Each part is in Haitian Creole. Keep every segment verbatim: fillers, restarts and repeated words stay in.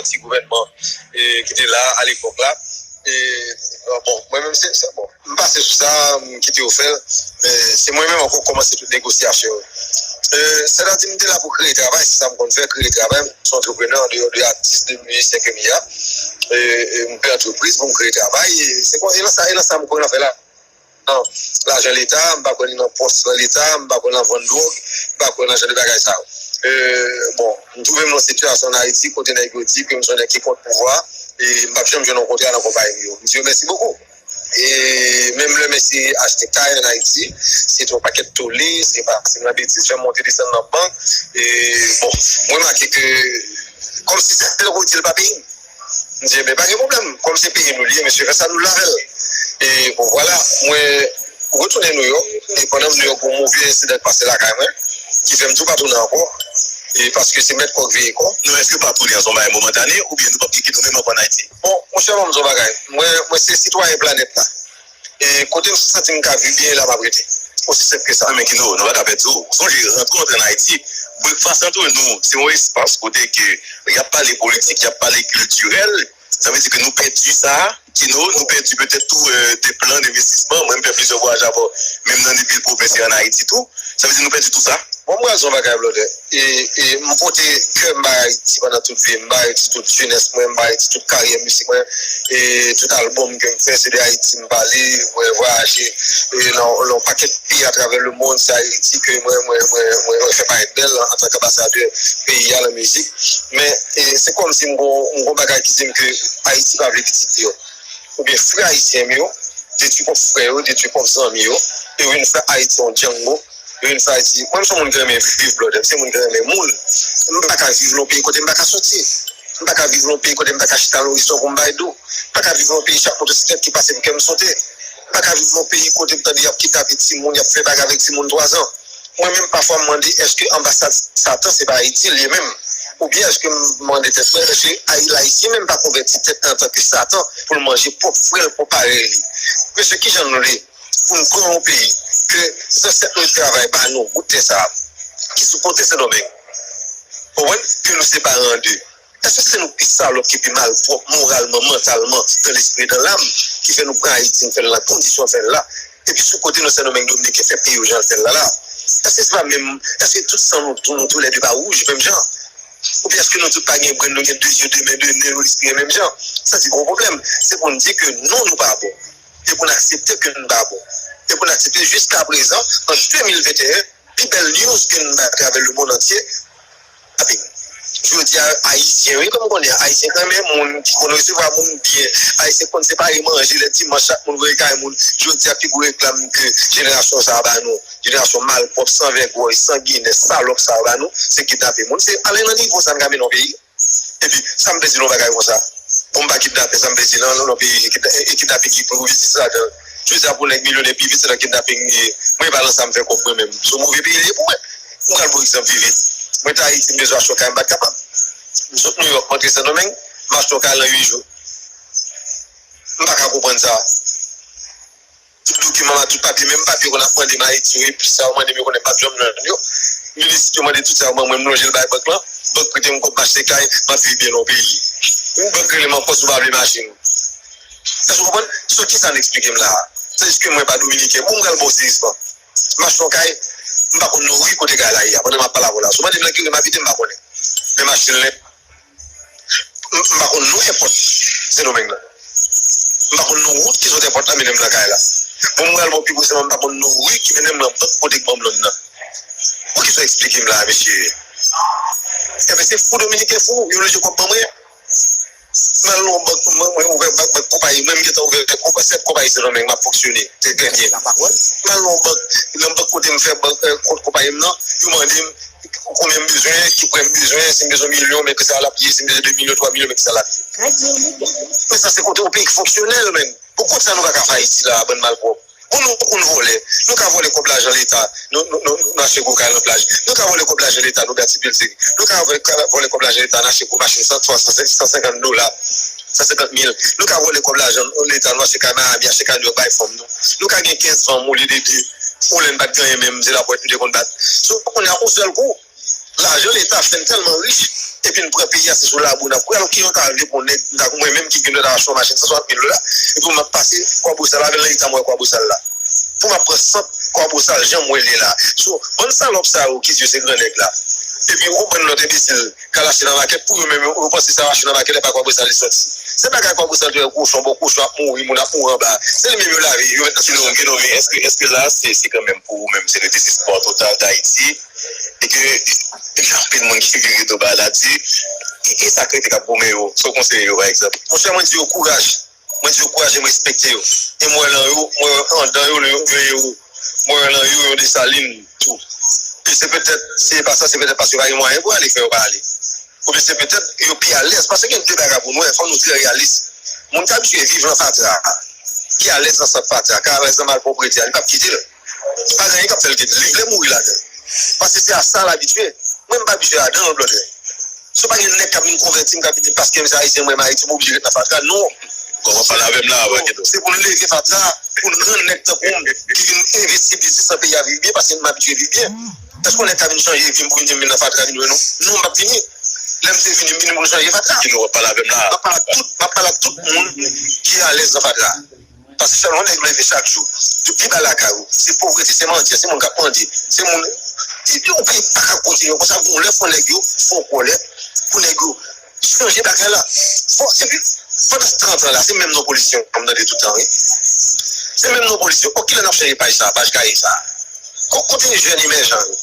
ti gouvènman ki te la alepòk la. E, bon, mwen menm, se, se, bon, m pase sou sa, m kite yo fè l, men se mwen menm ankò k kòmanse tout negosyasyon yo. Sètadi, m te la pou kreye travay, se sa m konn fè, kreye travay. M se yon antreprenè andeyò de atis, de mizisyen ke m ye a. E, e, m kreye antrepriz pou m kreye travay. E se kon, e nan sa, e nan sa m konn fè la. Nan lajan Leta, m pa kwè li nan pòs nan Leta, m pa kwè nan vann dwòg, m pa kwè nan jan de bagay sa yo. E, bon, m twouve m nan sitiyasyon ann Ayiti kote nèg yo di ke m se yon nèg ki kont pouvwa, e m p ap janm jwenn yon kontra nan konpayi m yo. M di yo mèsi bokou. E menm lè m eseye achte kay ann Ayiti, se te yon pakèt tole, se pase m nan betiz, fè m monte desann nan bank. E, bon, m remake ke kòmsi se tankou di l pa peyi m. M di, ebyen, pa gen pwoblèm. Kòm se peyi nou li ye, mesye, fè sa nou vle avè l. E bon, vwala, mwen retounen Nouyòk. E pandan m Nouyòk, gon move ensidan k pase lakay mwen, ki fè m tou pa tounen ankò. E paske se mèt kò k veye kò. Non, èske pa tounen an se yon bagay momantane, oubyen nou p ap gen kite nou menm ankò ann Ayiti? Bon, monchè, ban m di w yon bagay. Mwen, mwen se sitwayen planèt la. E kote m santi m ka viv byen, e la m ap rete. Osi senp ke sa. Wi, men Kino, nou pa ka pèdi w. Sonje, rantre w antre ann Ayiti, breakfast antre nou, se yon espas kote ke y ap pale politik, y ap pale kiltirèl. Sa vle di ke nou pèdi sa, Kino, nou pèdi petèt tou, euh, de plan d'investissement. Mwen, m fè plizyè vwayaj avè w, menm nan vil pwovens e ann Ayiti tou. Sa vle di nou pèdi tou sa. Bon, m pral di yon bagay, blòdè. E, e m pote kè m bay Ayiti pandan tout vi m, m bay Ayiti tout jenès mwen, m bay Ayiti tout karyè mizik mwen. E tout albòm ke m fè, se de Ayiti m pale. Mwen vwayaje, e, nan, nan yon pakèt peyi atravè lemonn, se Ayiti ke mwen, mwen, mwen, mwen, mwen fè parèt bèl antanke anbasadè peyi a nan mizik. Men, e, se kòmsi m gon, m gon bagay ki di m ke Ayiti pa vle pitit li yo. Oubyen frè ayisyen m yo detwi pwòp frè yo, detwi pwòp zanmi yo, yo vin fè Ayiti yon django. Yo vin fè Ayiti. Mwen, m se yon moun ki renmen viv, blòdè. M se yon moun ki renmen moun. M pa ka viv nan yon peyi kote m pa ka soti. M pa ka viv nan yon peyi kote m pa ka chita nan yon restoran pou m bay dlo. M pa ka viv nan yon peyi chak motosiklèt ki pase pou kè m sote. M pa ka viv nan yon peyi kote m tande y ap kidnape timoun, y ap fè bagay avèk timoun twazan. Mwen menm, pafwa, m mande, èske anbasad Satan se pa Ayiti l ye menm? Oubyen èske m mande tèt mwen, èske Ay-, Ayisyen menm pa konvèti tèt li antanke Satan pou l manje pwòp frè l, pwòp parèy li? Mesye, kijan nou ye? Pou n pran yon peyi ke zansèt nou te travay ba nou, bout tè sa a, ki sou kote Sendomeng, konprann, ke nou separe an de. Èske se nou pi salòp, ki pi malpwòp moralman, mantalman, dans l'esprit, dans l'âme, ki fè nou pran Ayiti, n fè l nan kondisyon n fè l la, epi sou kote nou Sendomeng Dominiken fè peyi yo jan l fè l la la? Èske se pa menm, èske tout san nou, nou toulède pa wouj menm jan? Oubyen èske nou tout pa gen brenn, nou gen de zye, de men, de nen, nou respire menm jan? Sa se gwo pwoblèm. Se pou n di ke non, nou pa bon. E pou n aksepte ke n pa bon. E pou n aksepte jiskaprezan, an de mil venteyen, pi bèl news ke n bay atravè lemonn antye, kidnaping. Jodi a, Ayisyen, wi, kòm konnen, Ayisyen k renmen moun, ki konn resevwa moun byen, Ayisyen k konn separe manje lè dimanch, chak moun voye kay moun. Jodi a, pi gwo reklam ke jenerasyon sa a ba nou, jenerasyon malpwòp, san vègòy, sanginè, salòp sa a ba nou, se kidnape moun. Se ale nan nivo sa n ka mennen yon peyi. Epi, sa m vle di nan yon bagay konsa? Bon, m pa kidnapè, sa m vle di nan, nan, nan peyi, e kidnapè ki pou vizit sa ladan. Jodi a pou nèg milyonè pi vit, se nan kidnaping li ye. Mwen, e pa nan sa m fè kòb mwen menm. Se yon move peyi li ye pou mwen. M pral ba w egzanp pi vit. Mwen te Ayiti, m bezwen achte yon kay, m pa t kapab. M sot Nouyòk, m antre Sendomeng, m achte yon kay lan uit jou. M pa ka konprann sa. Tout dokiman m ak tout papye, menm papye yo konn ap mande m Ayiti yo, epi sa yo mande m yo konnen m p ap janm jwenn yo. Minis yo mande tout sa yo ban mwen, m lonje l bay bank lan. Bank prete m kòb m achte kay, m ap viv byen nan yon peyi. Yon bank rele m ankò si w pa vle machin. Èske w konprann? So, kisa n eksplike m la a? Tandis ke mwen pa dominiken. Bon, m pral ba w seryezman. M achte yon kay, m pa konn non ri kote kay la ye a. Pandan m ap pale avè w la. Si w mande m nan ki ri m abite, m pa konnen. Men machin len. M, m pa konn non enpòt Sendomeng nan. M pa konn non wout ki sot enpòt la mennen m nan kay la. Bon, m pral ba w pi preseman, m pa konn non ri ki mennen m nan bank kote k ban m lòn nan. Poukisa w eksplike m la a, mesye? Enben, se fou dominiken fou, yo lonje kòb ban mwen. M al nan yon bank, mwen, mwen ouvè bank, bank konpayi, mwen, m gentan ouvè konpa-, sèt konpayi Sendomeng, m ap fonksyone, trè, trè byen. M al nan yon bank, nan bank kote m fè bank, eh, kont konpayi m nan, yo mande m, konbyen m bezwen, ki prè m bezwen, si m bezwen milyon, men ki sa l ap ye, si m bezwen de milyon, twa milyon, men ki sa l ap ye. Men sa se kote yon peyi ki fonksyonèl, men. Pou kont sa nou pa ka fè Ayiti la, bann malpwòp. Bon, nou konn vòlè. Nou ka vòlè kòb lajan Leta, nou, nou, nou, nou achte gwo kay nan plaj. Nou ka vòlè kòb lajan Leta, nou bati bilding. Nou ka vòlè, ka vòlè kòb lajan Leta, nou achte gwo machin san, san, san senkant dola, san senkant mil. Nou ka vòlè kòb lajan Leta, nou achte kay Miami, achte kay New York, bay fanm nou. Nou ka gen kenz fanm olye de de. Yon lè n pa t gen anyen menm, se lapwèt nou te konn bat. So, kounye a, yon sèl kou, lajan Leta fè n tèlman rich, epi n pran peyi a, se sou labou n ap kouri. Alò, ki jan w ta vle pou nèg, m ta, mwen menm ki gen dwa ta achte yon machin san swasant mil dola, epi m ap pase Kwabosal avè l nan eta mwen Kwabosal la. Pou m ap pran sant Kwabosal, jan m wè l ye la. So, bann salòp sa yo ki di yo se gran nèg la. Epi ou konprann lòt enbesil k al achte nan makèt, pou yo menm, yo panse sa yo achte nan makèt, e pa Kwabosal li soti. Se bagay Kwabosal te wè kochon, bon kochon ap mouri, moun ap mouri anba. Se li menm yo lave, yo met nan sitiyasyon. Èske, èske la, se, se kanmenm pou ou menm, se le dezespwa total d'Ayiti, e ke, e ke anpil moun ki vire do ba la di, e, e sa k rete k ap goumen yo, sa w konseye yo, pa egzanp? Monchè, mwen di yo kouraj. Mwen di yo kouraj e m respekte yo. E m wè nan yo, mwen wè anndan yo, yo, yo ewo. Mwen wè nan yo, yo Desalin, tou. E se petèt, si se pa sa, se petèt paske yo pa gen mwayen pou ale, fè yo pa ale. Oubyen se petèt, yo pi alèz. Paske gen de bagay pou nou wè, fò nou trè reyalis. Moun k abitye viv nan fatra, ki alèz nan sant fatra, k alèz nan malpwoprete a, li p ap kite l. Pa gen anyen k ap fè l kite l. Li vle mouri ladan l. Paske se a sa l abitye. Mwen, m pa abitye ladan l, blòdè. Si w pa gen nèg k ap vin konvèti m, k ap vin di m paske m se ayisyen, m renmen Ayiti, m oblije ret nan fatra. Non. Kòman pale avè m la, Paketo? Se pou n leve fatra, pou n rann nèg tankou m ki vin envesti biznis nan peyi a viv byen, paske m abitye viv byen. Èske yon nèg ka vin chanje vi m pou vin di m vin nan fatra, vin wè nou? Non, m p ap vini. Lè m te vini, m vini pou m chanje fatra. Paketo, w ap pale avè m la. M ap pale ak tout, m ap pale ak tout moun ki alèz nan fatra. Paske sèlman nèg leve chak jou. Yo pi ba lakay ou. Se povrete, se manti, se moun k ap mande. Se moun. Epi yon peyi pa ka kontinye konsa, gon lè fò nèg yo fè yon kòlè pou nèg yo chanje bagay la. Fò, epi, pandan trant an la, se menm non polisyon m tande tout tan, wi. Se menm non polisyon. O, kilè n ap chanje paj sa, paj kaye sa? Ko-, kote jèn emèjan yo?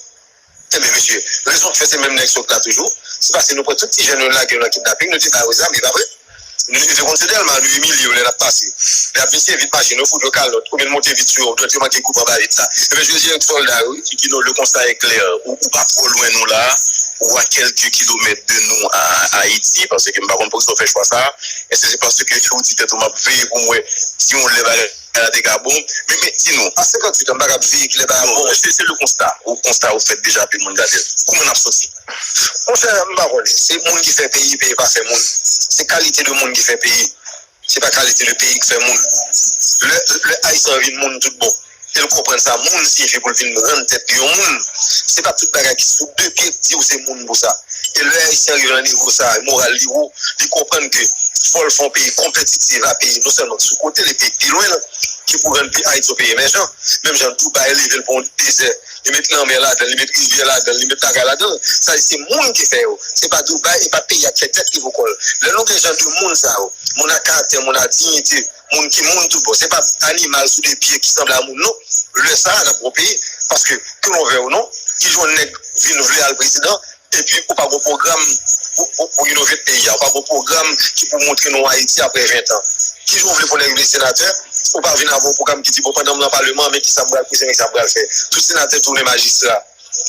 Enben, mesye, rezon k fè se menm nèg sòt la toujou, se paske nou pran tout ti jèn yo lage yo nan kidnaping, nou te ba yo zam, e pa vre? Nou te konn se Dèlma, nou imilye yo lè n ap pase. Lè y ap vin se vit machin, yo fout yo kalòt, oubyen monte vit sou yo, dwèt yo manke koupe anba vit la. Enben, jodi a, sòlda yo, wi, Kikino, le constat est clair. Ou, ou pa twò lwen nou la, ou a kèlke kilomèt de nou a Ayiti, paske m pa konn poukisa w fè chwa sa a. Èske se paske ou di tèt ou, m ap veye pou m wè si yon lè bagay la te ka bon? Men, men, di nou. A senkantuit an, m pa ka veye ki lè bagay ap bon. Non, se, se le constat. Ou, constat ou fèt deja, anpil moun gade l. Kouman n ap soti? Monchè, m pa konnen. Se moun ki fè peyi, peyi pa fè moun. Se kalite de moun ki fè peyi. Se pa kalite de peyi k fè moun. Lè, lè Ayisyen an vin moun tout bon, e l konprann sa moun siyifi pou l vin rann tèt li yon moun. Se pa tout bagay ki sou de pye k di w se moun pou sa. E lè Ayisyen an rive nan nivo sa a, moral li wo, li konprann ke fò l fè yon peyi konpetitif a peyi, non sèlman sou kote l, epi pi lwen l, ki pou rann pi Ayiti yon peyi emèjan. Menm jan Dubai leve l pou yon dezè, li met lanmè ladan l, li met rivyè ladan l, li met bagay ladan l. Sa se moun ki fè yo. Se pa Dubai, e pa peyi a k fè tèt li pou kò l. Lè nou gen jan de moun sa yo, moun a karaktè, moun a diyite, moun ki moun tout bon. Se pa animal sou de pye ki sanble a moun, non. Lè sa a, n ap gon peyi. Paske, ke nou vle ou non, ki jan yon nèg vin vle al prezidan, epi ou pa gon pwogram pou, pou, pou inove peyi a, ou pa gon pwogram ki pou montre nou Ayiti apre ven tan. Ki jan w vle pou nèg vin senatè, ou pa vin avè yon pwogram ki di, bon, pandan m nan paleman an, men kisa m pral poze, men kisa m pral fè. Tout senatè tounen majistra.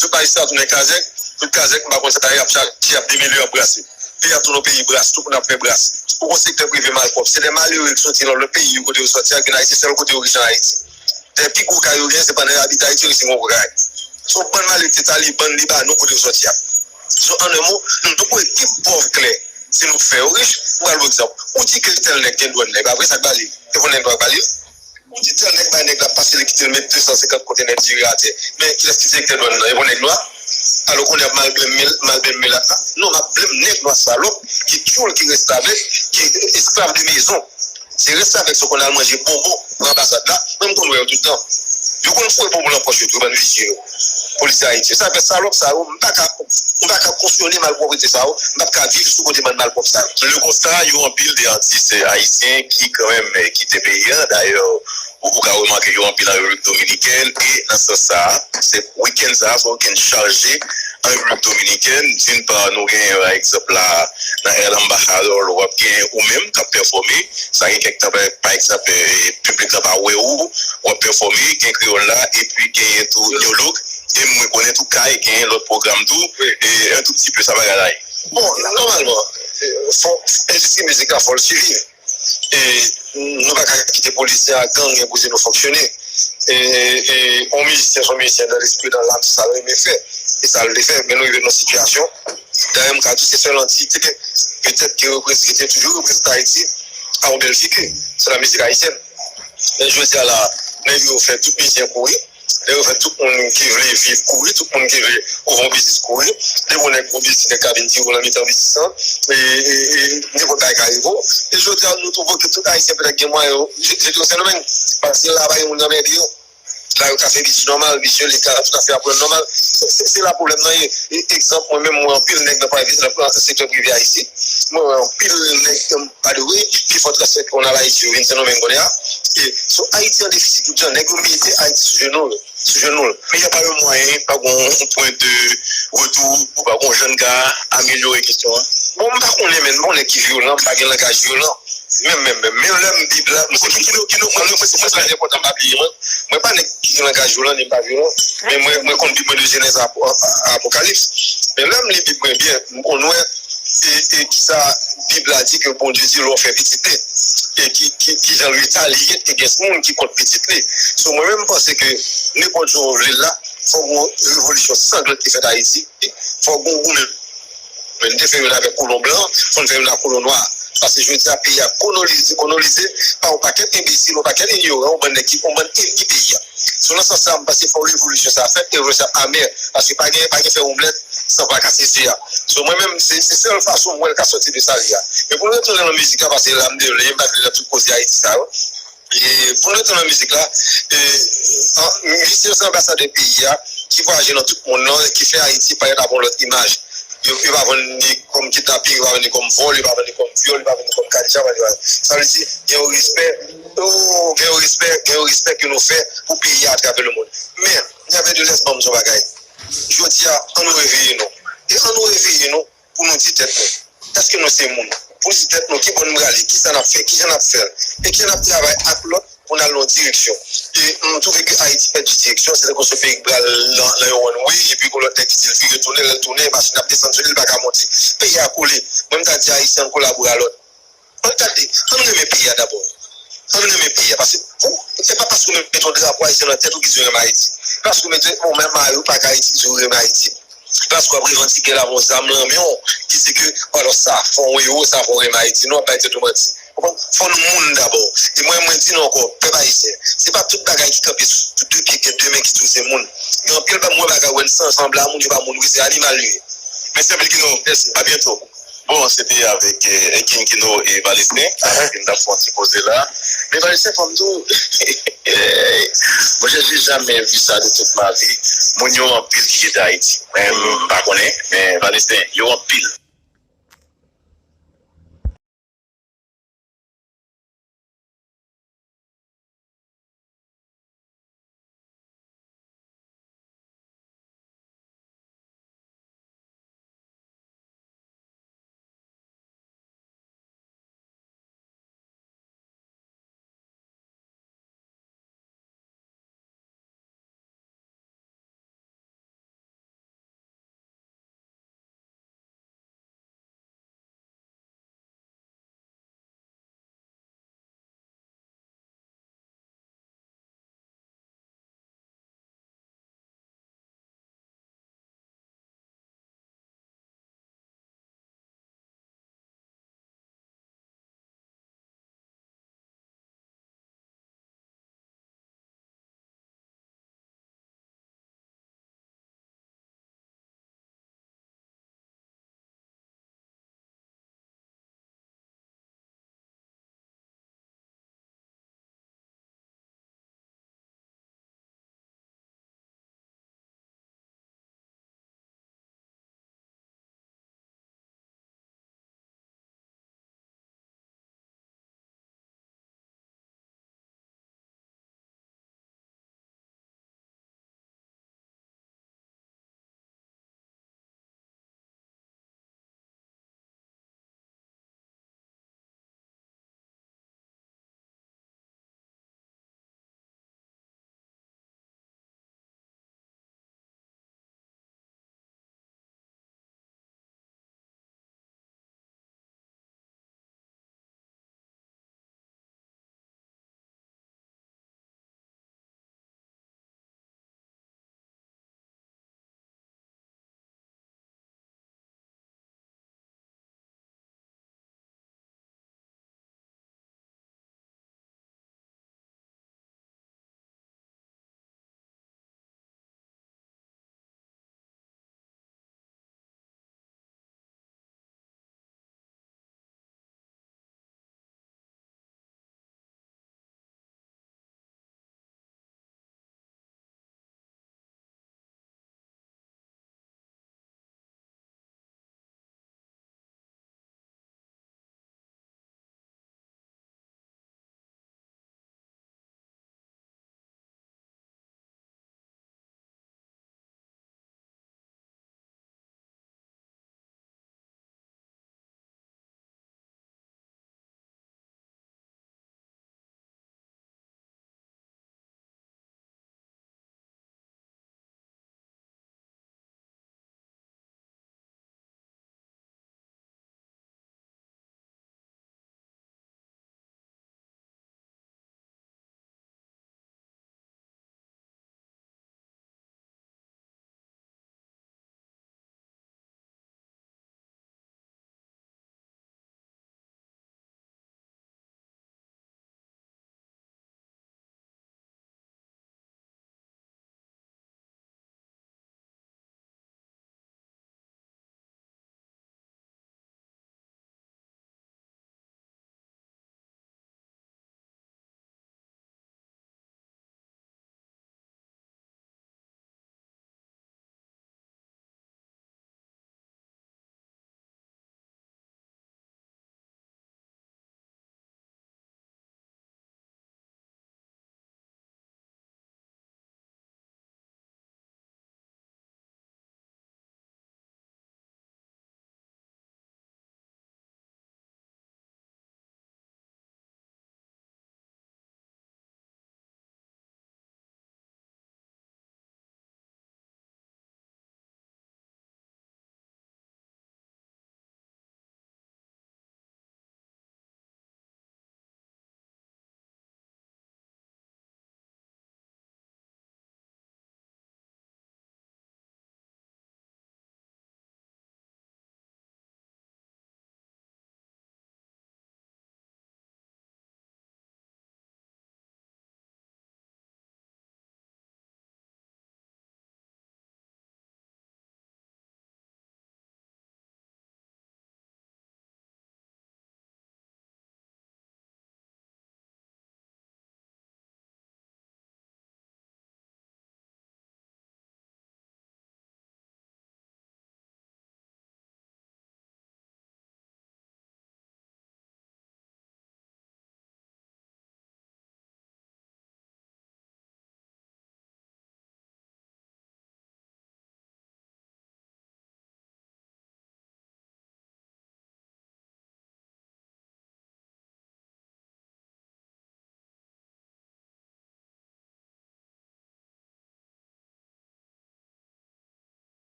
Tout majistra tounen kazèk, tout kazèk, m pa konn sa y ap chache, y ap demele, y ap brase. Peyi a tounen yon peyi bras, tout moun ap fè bras. Ou gon sektè prive malpwòp. Se de malere ki soti nan lòt peyi yo kote yo soti a, ki vin Ayiti, sèl kote yo rich an Ayiti. Dayè, pi gwo kay yo genyen, se pandan y abite Ayiti, yo resi gon gwo kay. Se yon bann malere ki te Taliban, Libanon, kote yo soti a. So, an en mo, nou gon epi pòv klè. Se nou k fè yo rich. M pral ba w egzanp. Ou di ke tèl nèg gen dwòn, nèg, apre sa k ba li? Se pou nèg nwa k ba li? Ou di tèl nèg bay nèg la pase, li kite l met de san senkant kontènè diri atè. Men kilès ki direktè dwàn nan? E bon nèg nwa? Alò kounye a m al blame, m al blame milat la? Non, m ap blame nèg nwa salòp ki tchoul, ki restavèk, ki esklav de mezon. Se restavèk sa konn al manje bonbon nan anbasad la, mwen m konn wè yo tout tan. Yo konn foure bonbon nan pòch yo tou, bann visye yo. Polisye ayisyen. Sa fè salòp sa yo, m pa ka, m pa ka kosyone malpwòpte sa yo, m p ap ka viv sou kote bann malpwòp sa yo. Le constat, yo anpil de atis ayisyen ki kanmenm, eh, kite peyi a. Dayè, ou, ou ka remake yo anpil an Repiblik Dominikèn, e nan sans sa a, se wikenn sa a, se yon wikenn chaje an Repiblik Dominikèn. D'une part, nou genyen, pa egzanp, la, nan El Embajador, w ap genyen ou menm k ap pèfòme. Sa gen kèk tan, pa, pa egzanp, eh, piblik la pa wè ou, w ap pèfòme, gen Kreyòl la, epi genyen tou New Look, e mwen konnen tou Kay genyen lòt pwogram tou, e un tout petit peu sa bagay la ye. Bon, nòmalman, eh, fò, endistri mizik la, fò l siviv. E nou pa ka kite polisye ak gang enpoze nou fonksyone. E, e, on mizisyen, se on mizisyen dans l'esprit, dans l'âme, se sa l renmen fè. E sa l vle fè, men nou rive nan sitiyasyon. Dayè, m ka di se sèl antite, petèt ke reprezante, toujou reprezante Ayiti a yon bèl figi. Se lamizik ayisyèn. Men jodi a la, nèg yo fè tout mizisyen kouri. Dayè, fè tout moun ki vle viv kouri, tout moun ki vle ouvè yon biznis kouri. Depi yon nèg gen yon biznis, nèg ka vin tire w nan mitan biznis lan. E, e, e nenpòt bagay ka rive w. E jodi a, nou twouve ke tout Ayisyen petèt gen mwayen yo jete yon sendomeng. Paske la, pa gen moun nan mède yo. La, yo ka fè biznis nòmal, biznis yo legal, tout afè ap rann nòmal. Se, se, se la pwoblèm nan ye. E, egzanp, mwen menm, mwen anpil nèg nan prive, nan sektè prive Ayiti. Mwen wè anpil nèg, by the way, pi fò transfè ke w nan Ayiti, yo vin Sendomeng kounye a. E, so, Ayiti an defisi tout jan. Nèg yo mete Ayiti sou jenou l. Sou jenou l. Men y a pa yon mwayen, pa gon pwen de retou, ou pa gon jan n ka amelyore kesyon an. Bon, m pa konnen, men m pa yon nèg ki vyolan, m pa gen langaj vyolan. Menm, menm, menm. Men lè m Bib la, mwen se ki, ki, ki, ki, mwen, mwen, se, mwen, sa enpòtan, pa bliye, mwen. Mwen pa nèg ki gen langaj vyolan, ni m pa vyolan. Men mwen, mwen konn Bib mwen de Jenèz a, a, a Apokalips. Men lè m li Bib mwen byen, m konn wè e, e kisa Bib la di ke Bondye di lè w fè pitit li. E ki, ki, kijan l retaliate against moun ki kont pitit li. So, mwen menm, m panse ke nenpòt jan w vle l la, fòk gon revolisyon sanglan ki fèt Ayiti. Fòk gon goumen. Men n te fè youn avèk kolon blan, fò n fè youn ak kolon nwa. Paske jodi a, peyi a kolonize, kolonize pa yon pakèt enbesil, yon pakèt inyoran, yon bann nèg ki, yon bann ènmi peyi a. So, nan sans sa, m panse fò revolisyon sa fèt, e revolisyon sa amè. Paske pa gen, pa gen fè omlèt san pa kase ze a. So, mwen menm, se, se sèl fason m wè l ka sòti de sa li a. Men pou n retounen nan mizik la, paske la m devle, m pa vle nan tout koze Ayiti sa yo. E pou n retounen nan mizik la, e, an, misye se anbasadè peyi a, ki vwayaje nan tout mond lan, ki fè Ayiti parèt avè yon lòt imaj. Yo, yo pa vann li kòm kidnaping, yo pa vann li kòm vòl, yo pa vann li kòm vyòl, yo pa vann li kòm kadejak, yo pa vann li kòm, sa vle di, gen yon respè, oh, gen yon respè, gen yon respè ke nou fè pou peyi a atravè lemonn. Men, nevertheless, ban m di yon bagay. Jodi a, ann nou reveye nou. E ann nou reveye nou pou nou di tèt nou, èske nou se moun? Pou nou di tèt nou, ki bò n prale, kisa n ap fè, kijan n ap fè l, e kijan n ap travay ak lòt pou n al nan yon direksyon. E m twouve ke Ayiti pèdi direksyon, se tankou se yon peyi ki pral nan, nan yon one way, epi gon lòt nèg ki di l vire tounen, lè l tounen, machin ap desann sou li, li pa ka monte. Peyi a kole. Mwen, m ta di Ayisyen, ann kolabore a lòt. Ann gade, ann renmen peyi a dabò. Ann renmen peyi a, paske ou, se pa paske w met yon drapo ayisyen nan tèt ou ki di w renmen Ayiti. Paske w met, ou menm mari w pa ka Ayiti ki di w renmen Ayiti. Paske w ap revandike l avè yon zam nan men w, ki di ke, alò sa, fò w ewo, sa, fò w renmen Ayiti. Non, w ap bay tèt ou manti. Konprann? Fò nou moun dabò. E mwen, mwen di nou ankò, pèp ayisyen, se pa tout bagay ki kanpe sou de pye, gen de men ki di w se moun. Gen anpil bagay, mwen bagay, wè n sanble a moun, yo pa moun vre, se animal yo ye. Mèsi anpil, Kino. Mèsi. A byento. Bon, se te avèk, eh, King Kino e Valesten. Avèk n t ap fè yon ti koze la. Men Valesten, fò m di w, mwen, j'ai jamais vu ça de toute ma vie. Moun yo anpil ki kite Ayiti. Mwen, m pa konnen, men Valesten, yo anpil.